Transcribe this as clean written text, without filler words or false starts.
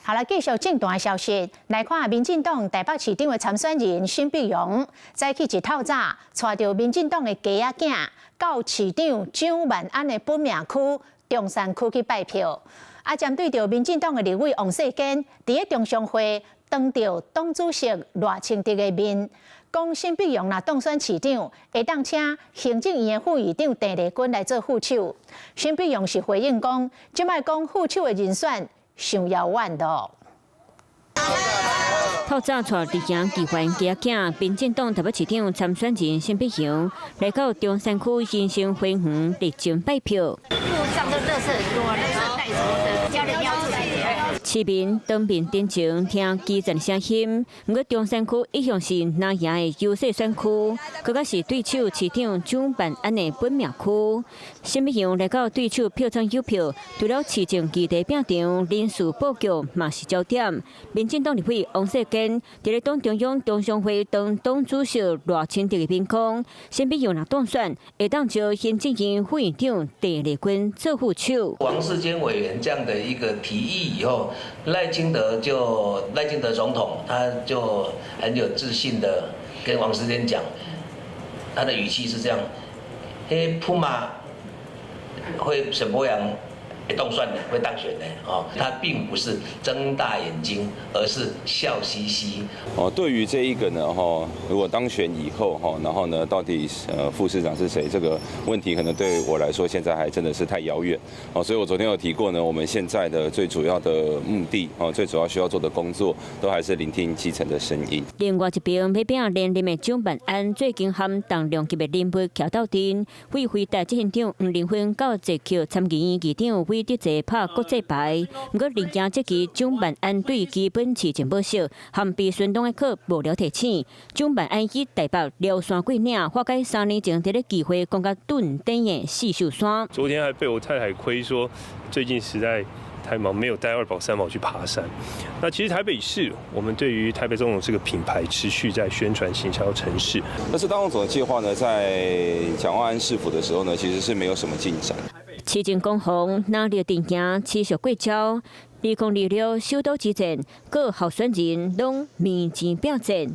好啦，繼續政壇消息來看，民進黨台北市長的參選人沈碧榮，早起一透早，帶著民進黨的家仔囝到市長蔣萬安的本命區中山區去拜票。啊，針對著民進黨的立委王世堅，佇咧中常會當著黨主席賴清德的面，講沈碧榮若當選市長，會當請行政院的副院長鄭麗君來做副手。沈碧榮是回應講，這擺講副手的人選傷遙遠咯。透早帶佇行議員家仔囝，民進黨台北市長參選人沈碧榮來到中山區新生花園力爭拜票。路上都垃圾很多，垃圾袋什麼的，家人要處理。市民當面陣前聽基層聲音，毋過中山區一向是藍營的優勢選區，閣較是對手市長蔣萬安的本命區。沈碧榮來到對手票倉有票，除了市政議題拼場，人事布局嘛是焦點。民進黨立委王世堅佇咧黨中央中常會當黨主席賴清德的面講，沈碧榮若當選，會當招行政院副院長鄭麗君做副手。王世堅委員這樣的一個提議以後，賴清德總統他就很有自信的跟王世堅講，他的語氣是這樣：嘿，普馬會沈伯洋會當選的，會當選的哦。他並不是睜大眼睛，而是笑嘻嘻。哦，對於這一個呢，哈，如果當選以後，哈，然後呢，到底副市長是誰？這個問題可能對我來說現在還真的是太遙遠。哦，所以我昨天有提過呢，我們現在的最主要的目的，哦，最主要需要做的工作，都還是聆聽基層的聲音。另外一邊，欲拼連任的蔣萬安最近和重量級的人物徛鬥陣，為非台執行長黃仁勳到捷克參議院議長韋德澤拍國際牌。毋過另行這期蔣萬安對基本市政保守，和被孫東的靠幕僚提醒，蔣萬安去台北寮山過嶺，化解3年前佇咧議會講甲頓頂的四獸山。昨天還被我太太虧說，最近實在太忙，沒有帶二寶三寶去爬山。那其實台北市，我們對於台北總統這個品牌持續在宣傳行銷城市。但是當總的計劃呢，在蔣萬安市府的時候呢，其實是沒有什麼進展。市政攻防，藍綠陣營持續過招，2026首都之戰，各候選人攏面前拼戰。